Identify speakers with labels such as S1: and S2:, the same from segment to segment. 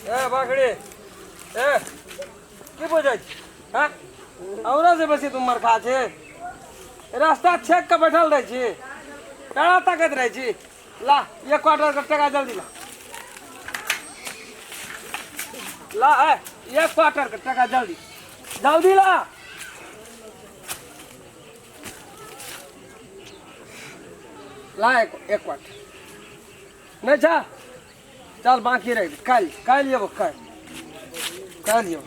S1: ए बाखड़ी, ए की बुझै छी? हँ, औरो से बेसी तू मरखा छै। रास्ता छेक के बैठल रहै छी, कड़ा ताकैत रहै छी। ला एक क्वार्टर के टका जल्दी ला। ला ए एक क्वार्टर के टका जल्दी जल्दी ला। ला एक एक क्वार्टर नहीं छा, चल बाकी रह काल्हि, काल्हि एबो, काल्हि काल्हि एबो।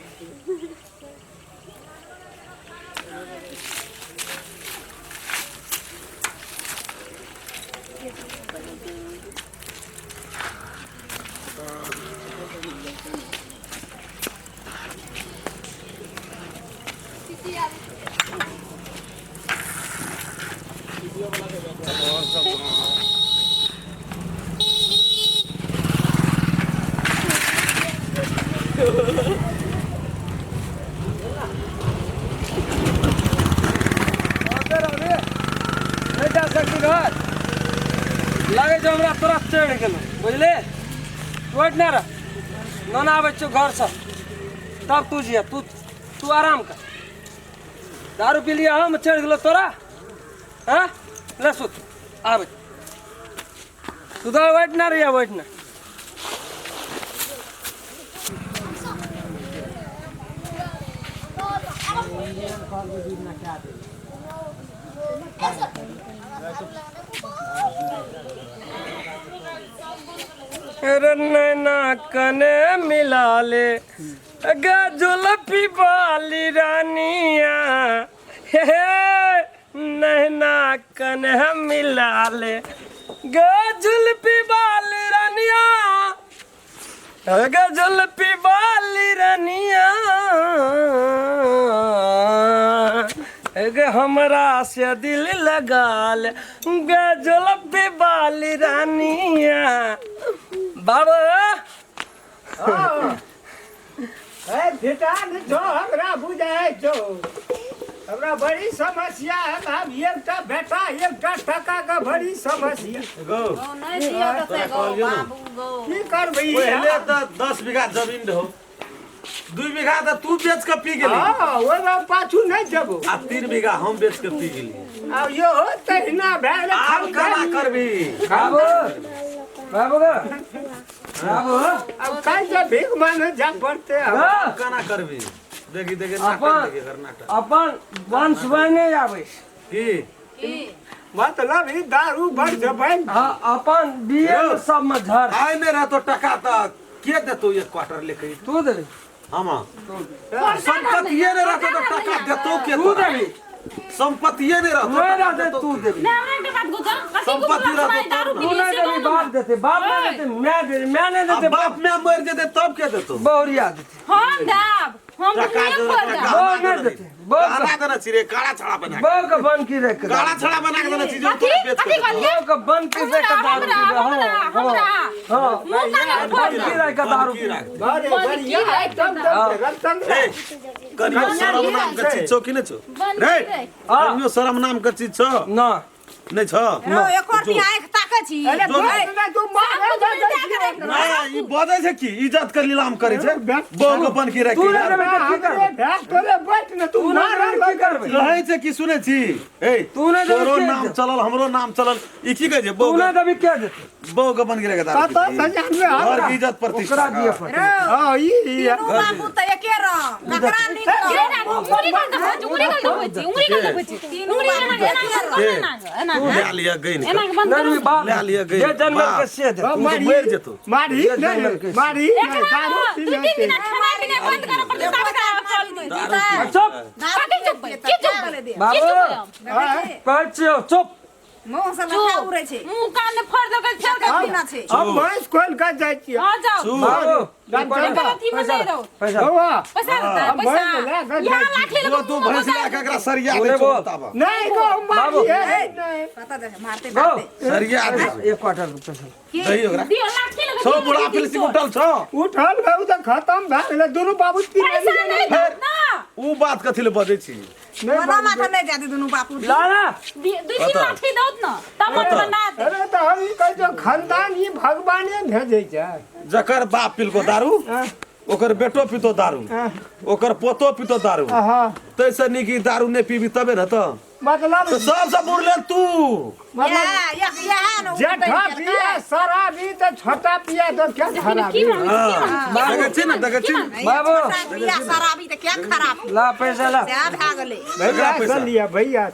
S1: नहि जा सकती घर लगै छै हमरा तोरा चढ़ि गेलौ, बुझले? तू नहि रह, नाना आबै छियौ घरसँ तब तू जिया। तू तू आराम कर। दारू पी लिया हम, चढ़ि गेलौ तोरा। हाँ ले सुत, आबै तू तो बैठ ना रहिया, बैठ ना। अरे नैना कने मिला ले गे जुल्फी वाली रानिया, हे हे नैना कने मिला ले गे जुल्फी वाली रानिया, गे जुल्फी वाली रानिया, गे हमरा से दिल लगा ले गे जुल्फी वाली रानिया। बाबा
S2: ए बेटा नहि छौ, हमरा बुझाइ छौ, हमरा बड़ी समस्या है। आब एकटा बेटा एकटा टका के बड़ी समस्या।
S3: गौ
S4: नहि दिअ देतै गौ बाबू गौ।
S2: की करबै?
S3: पहिले तऽ 10 बीघा जमीन रहो, 2 बीघा तऽ तू बेच के पी गेली।
S2: हँ, ओहिमे पाछू नहि जेबो।
S3: आ 3 बीघा हम बेच के पी गेली।
S2: आब यो तहिना भए गेलै।
S3: आब केना करबी?
S1: बाबू बाबू गो बाबू,
S2: आब काल्हि से भीख मांगे जाय पड़तै हमरा।
S1: हाँ,
S3: केना करबी? देखी देखी नाटक।
S1: अपन
S3: देखी एकर नाटक।
S1: अपन वंश बने आबै
S3: की
S4: की
S2: मतलब ई दारू बड़ जबै।
S1: हाँ, अपन बीए में सब में झर
S3: आइ नहि रहतो टका तऽ के देतौ एक क्वार्टर लेके?
S1: तू देबी।
S3: हम सम्पत्तिये नहि रहतो तऽ टका देतौ के?
S1: तू
S3: तोरा
S1: देबी।
S3: सम्पत्तिये नहि रहतो,
S1: नहीं
S3: टका
S1: रहते
S3: देतौ
S1: तू
S3: के?
S1: देबी।
S5: नहि, हमरा एकटा बात गुजर कथी
S3: सम्पत्ति
S5: गुजर
S3: रहतौ
S5: सुनाइ दारू
S3: तब
S1: तू
S5: पी
S1: नहीं
S5: से
S1: देबी, बाप देते, बाप नहीं देते मैं देबी, मैं नहीं
S3: आ
S1: देते
S3: बाप माय मरि जेतै तब के देतौ?
S1: बहुरिया देते।
S5: हम दाब, हम
S3: टका
S5: दुनिया
S3: देना,
S5: पर दाब।
S1: बहू नहीं देते, बहू
S3: गहना देने छी रे, काला छड़ा बना के।
S1: बहू के बन की रख के
S3: काला
S1: दारू।
S3: छड़ा बना के देने छी जे
S5: कथी
S3: तोरा बेच
S5: कथी
S3: के देतौ।
S5: कहलियै?
S1: बहू के बन की रख के दारू
S5: हमरा
S1: पीबे।
S5: हमरा
S1: हाँ
S5: हमरा
S1: हाँ,
S5: मुँह कान फोड़
S1: बन
S5: दाब।
S1: की रख के दारू
S3: की
S1: पीबे।
S3: राख दे?
S2: बड़े बढ़िया एकदम रतन।
S3: ए, कनियो शरम नाम के चीज छौ कि नहि छौ रे?
S1: हाँ।
S3: कनियो शरम नाम के चीज छौ?
S1: ना।
S3: नहि छौ?
S4: रौ, एको रत्ती आँखि ताकै छी?
S2: अरे
S3: जो-
S2: तू तू मार
S3: नहि, ई बजै छै की इज्जत के नीलाम करै छै? बहू के बन की राखि
S1: तू नहि देबे तऽ की करबै?
S2: तोरे बैठ ने तू
S1: तू नहि
S2: मार
S1: देबे की करबै?
S3: रहै छै की सुनै छी? ए
S1: तू नहि देबे
S3: तोरो
S1: के
S3: नाम
S1: देतौ?
S3: चलल, हमरो नाम चलल। ई की कहै छै?
S1: तू
S3: बहू
S1: नहीं देबी के देते?
S3: बहू के बन की राखि दारू
S2: कतऽ
S3: पीती।
S2: से जानबे हमरा?
S3: घर के इज्जत प्रतिष्ठा
S1: ओकरा दिए
S3: का।
S1: पड़तै।
S4: रौ,
S2: हँ, ई
S4: तीनू बाबू तऽ एके रंग, ककरा नीक रंग?
S5: उंगली गल देखबै छी, उंगली गल देखबै छी, उंगली गल देखबै छी।
S4: तीनू
S5: उंगली
S4: बाबू
S5: एना
S4: एके
S5: एना
S4: रंग।
S5: बंद कर ना, एना
S3: लए लिअ गैन
S5: एना के बंद
S1: नहीं
S5: करू।
S1: बाप
S3: लए लिअ गैन
S1: जे जनमल
S3: बाप।
S1: के से देते।
S3: तू तऽ मरि जेतौ।
S2: मारी
S1: जे जनमल
S2: नहीं
S1: के
S2: मारी नहीं
S5: एकरा
S2: दारू
S5: दू
S2: पी
S5: तीन
S2: लेते।
S5: दिना खेनाइ पिनाइ बंद करऽ पड़तै तब एकरा चलतै।
S3: दारू
S1: चुप।
S5: कथी चुपबै? की चुपबै?
S1: बाबू।
S5: की चुपबै हम?
S1: कहै छियौ चुप।
S4: मुँह से लठा उड़ै छै।
S5: मुँह कान फोड़ देलकै फेर
S4: कथी
S5: कथी
S4: ना छै?
S2: हम भैंस खोल के जाइ छियै।
S5: हाँ जाओ।
S3: चुप।
S1: बाबू
S5: एकर अथी में नहि रहो।
S1: पैसा
S2: बौआ
S5: पैसा देतै,
S2: हम
S5: पैसा।
S2: भैंस लए कऽ
S5: यहाँ
S2: जाइ छी।
S5: लाठी
S3: जो
S5: लऽ
S3: तू
S5: कऽ
S3: भैंस लए कऽ एकरा सरिया
S1: बोले
S3: दै छौ
S1: बोल।
S3: बताबऽ।
S2: नहीं गो
S1: बाबू।
S2: मारी है नहीं।
S4: पता दे मारते
S1: गो।
S4: मारते।
S3: सरिया दै छौ।
S1: एक क्वार्टर के पैसा।
S3: दही ओकरा।
S5: दियौ लाठी लऽ कऽ
S3: छौ
S5: दियौ,
S3: बुढ़ा
S5: दियौ,
S3: फिलसी उठल छौ।
S2: उठल गौ तऽ खतम भए गेलै, दुनू बाबू पी
S5: पैसा नहि देत ना।
S3: उ बात कथी ले बजै छी?
S4: ओना माथा नहि जाती दुनू बापू।
S1: ला ना।
S5: दुई तीन लाठी दौत न तब मत बना दे।
S2: अरे तऽ हम ई कहै छियौ खानदान ई भगवाने भेजै छै।
S3: जकर बाप पिलको दारू ओकर बेटो पीतो दारू ओकर पोतो पीतो दारू। तैसे नीक ई दारू नहि पीबी तबे ने तऽ।
S2: मतलब
S3: तऽ सबसँ बुढ़ले तू।
S2: मतलब
S4: इएह ने
S2: जेठा पिया शराबी तऽ छोटा पिया तऽ क्या खराबी?
S3: हाँ, देखै छी ने, देखै छी ने।
S1: बाबू।
S4: पिया शराबी तऽ क्या खराब
S1: ला पैसा ला।
S4: सएह भए गेलै।
S2: भैया
S3: पैसा।
S2: से लिया भैया,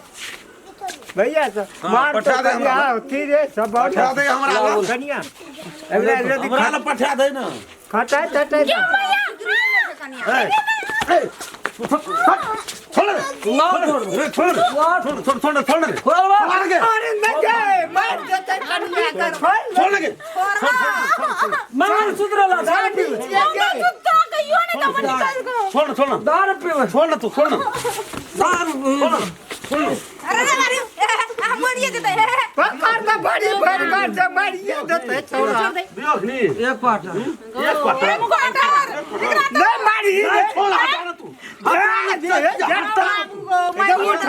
S2: भैया से मार
S3: पठा
S2: तो
S3: दे हमरा।
S2: कनिया होती रे सब
S3: पठा दे हमरा लग।
S2: कनिया अगला यदि
S3: हमरा लग पठा दे ने।
S2: खटाइ तटाइ
S3: ए, ए, छोड़ रे।
S1: ना छोड़।
S3: रे, छोड़ रे। छोड़, छोड़, छोड़, छोड़ रे।
S1: खोलबा।
S3: छोड़ रे।
S2: अरे नहीं जाए मार देते कनिया के छोड़।
S3: छोड़ रे।
S1: मंगलसूत्र ला दारू पीबै।
S5: तोरा कहियो नहि दबो निकाल के।
S3: छोड़, छोड़ ना।
S1: दारू पीबै।
S3: छोड़ ना तू, छोड़ ना।
S1: दारू।
S3: छोड़ ना।
S4: अरे रे अरे मरिए जेतै।
S2: पकड़ तऽ बड़ी भर से मारिए देते छौड़ा।
S3: दियौ अखनी।
S1: एक पाटा।
S3: एक पट्टा।
S2: नहीं मारी
S3: नहीं, छोड़, हटा ना तू।
S2: उठा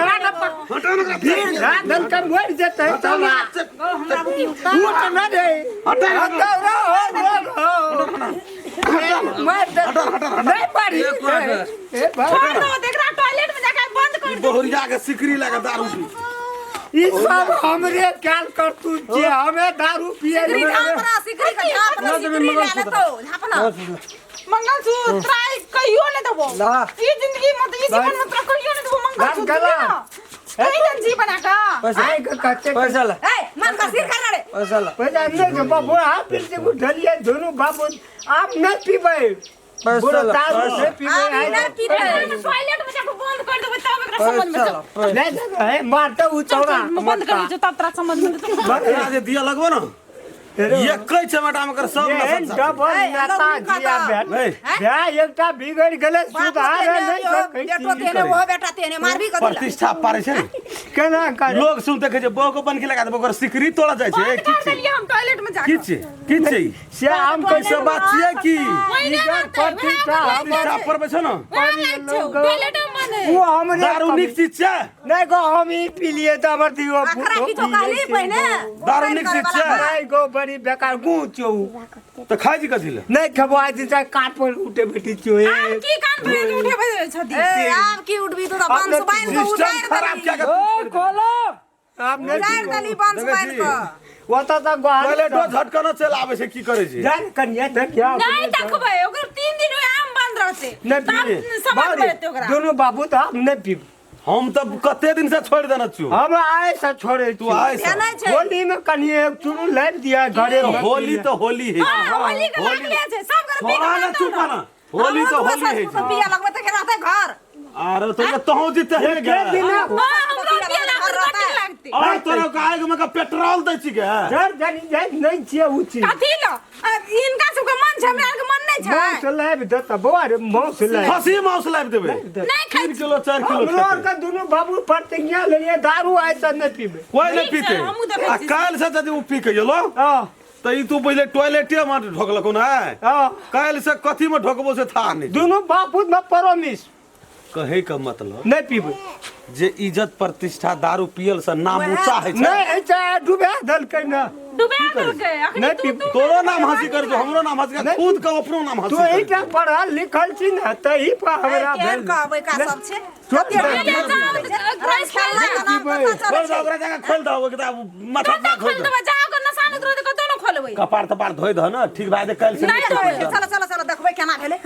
S2: ना
S3: हटा ना।
S2: भीड़ धा दल के मर जेतै छौड़ा। उठ ना रे।
S3: हटा ना।
S2: हटा रो रो मार दे। नहीं मारी ए भाई।
S5: छोड़ दो एकरा टॉयलेट में जाके बंद कर दे।
S3: बहुरिया के सिकरी लगा दारू पी।
S2: ई सब हमरे काल करतूत छियै, हमे दारू पिए।
S4: सिकरी झापना, सिकरी के झापना, सिकरी लए लेतौ झापना।
S5: मंगलसूत्र कहियो नहि देबो
S1: ला।
S5: ई जिंदगी में ई जीवन में तोरा कहियो नहि देबो मंगलसूत्र।
S2: गला।
S5: कहि दन जी बना का।
S1: पैसा।
S2: आइ के कते
S1: पैसा ला।
S4: ए मन का सिर कर रे।
S1: पैसा ला।
S2: पैसा नहीं के बाबू आ फिर से उठलिए दोनों बाबू आप नहीं पीबै।
S1: पैसा
S2: बुढ़ो
S1: ला,
S2: दारू
S1: पैसा।
S2: नहीं पीबै।
S4: आब
S2: आइ
S4: नहि पीतै।
S5: टॉयलेट में जाके बंद कर देबो तब एकरा समझ में
S1: पैसा ला। पैसा।
S2: नहीं देबै, हे, मारते उ चौड़ा।
S5: बंद कर दे तब तोरा समझ में एतौ।
S3: एकरा जे दिया लगबो ना एकै चमेटा में कर सब
S2: एहन
S3: नशा।
S2: डबल
S4: ए,
S2: नेता
S4: लोग
S2: जिया
S4: खाता।
S2: भेल।
S3: नहीं।
S2: भए एकटा बिगड़ि गेलै सुधार नहि सकै
S4: बेटो
S2: छी।
S4: तेने ओहो बेटा तेने मारबी कथी ला?
S3: प्रतिष्ठा पारे छै ने।
S2: केना करे?
S3: लोग सुनते कहै छै बहु के बनकी लगा देबो ओकर सिकरी तोड़ा जाइ छै।
S5: बंद
S3: की
S5: कर
S3: छै?
S5: देलियै हम टॉयलेट में जाके।
S3: की छै? की छै?
S2: से हम
S3: कैसे
S2: कैसे
S3: बात छियै की?
S5: ओहिने
S2: इज्जत
S5: रहतै, वएह
S2: प्रतिष्ठा
S5: बला
S2: हमर
S3: प्रतिष्ठा पर छै ने।
S5: वएह लायक छौ, टॉयलेट में बंद है।
S2: ओ हमरे
S3: दारू नीक चीज छै।
S2: नहीं गो हम ई पी लिए तऽ हमर दियो
S4: अखरा किछो कहली पहिने।
S3: दारू नीक चीज छै।
S2: नहीं गो बड़ी बेकार गु छौ।
S3: तऽ खाइ छी कथी ले?
S2: नहीं खेबो आज दिन काट पर उठे बैठी छौ।
S5: आब की कान भरि के उठेबै छथि?
S4: ए आब की उठबी तू तऽ बंस बान्हि के
S3: सिस्टम
S4: उतारि
S3: खराब
S4: देली।
S3: क्या के
S1: ओ खोलो।
S2: आब नहीं
S4: उतारि
S2: पीबो।
S4: देली बंस
S3: देखै
S4: बान्हि
S3: छी।
S4: के।
S2: ओतऽ तऽ गोहार
S3: टॉयलेटो झटकन चलि आबै छै की करै छै?
S2: जान कनिया देखिया।
S5: नहि तकबै ओकर 3 दिन ओएह आम बंद रहतै।
S2: नहीं
S5: तब
S2: पीबे।
S5: समझ में एतै ओकरा।
S2: दोनों बाबू तऽ हम नहीं पीब।
S3: हम तऽ कते दिन से छोड़ि देने छियौ।
S2: हम आए से छोड़े
S3: तू आइ से।
S4: नहि छै।
S2: होली में कनि एक चूरू लाबि दिया घरे में।
S3: होली तऽ होली है।
S5: हाँ, होली के लागले छै सब घर पी के
S3: थोड़ा ना
S5: मानतौ
S3: चुप
S5: ना।
S3: ना। होली तऽ होली है।
S4: पिया लगबै तऽ रहतै घर।
S3: आरे तो तोहू जीते हे
S2: एके
S3: गे।
S2: दिन
S5: हाँ, हमरो पिया लागल बड्ड लागतै।
S3: और तोरा काहे के मका पेट्रोल दै छी गे?
S2: जर जानी जाइत नहीं छियै उ चीज।
S5: कथी ल हिनका सबके मन छै हमरा आरके मन नहि छै।
S2: मांस लाबि देतऽ बौआ रे मांस लाबि।
S3: खसी मांस लाबि देबै।
S5: नहि खाइ
S3: 3 किलो 4 किलो
S2: हमरो
S3: खेतै।
S2: आरके दुनू बाबू प्रतिज्ञा लेलियै दारू आइ से नहि पीबै।
S3: कोइ नहि
S5: ठीक छै,
S3: पीते।
S5: हमहूँ देखै
S3: आ
S5: छी।
S3: काल्हि से यदि ओ पी के गेलो
S2: हँ
S3: तऽ ई तू पहिले टॉयलेटे मे ढोकलको ने।
S2: हँ
S3: काल्हि से कथी मे ढोकबो से था नहि।
S2: दुनू बापूत में प्रॉमिस।
S3: कहै के मतलब
S2: नहीं पीबै।
S3: जे इज्जत प्रतिष्ठा दारू पियल से नाम ऊंचा होइ छै।
S2: नहीं ऐसे डुबा देलकै ना।
S5: डुबा देलकै अखनी
S2: नहि
S5: तू
S2: पीब-
S5: तू
S3: तोरो नाम हंसी कर हमरो नाम हंसी कर खुद के अपनो नाम
S2: तू
S3: हंसी कर
S2: एहिटा पढ़ल लिखल छी ने तही पर हमरा
S4: केहन
S2: भेल।
S4: कहबै का सब छै।
S2: चुप
S4: कते
S2: रह।
S4: पढ़ल
S5: ग्राइस
S4: खेलना के नाम पता
S3: खोल
S4: चलै
S3: दो
S4: छै।
S3: ओकरा जगह खोल दो ओकरा माथा
S5: कतऽ
S3: खोल
S5: खोल
S3: दो।
S5: देबै जा ओकर नशा नहि उतरतै कतौ नहि खोलबै।
S3: कपार तपार धोइ दह ने ठीक भए जेतै काल्हि से।
S5: नहि धोबै।
S4: चलो चलो चलो देखबै केना भेलै।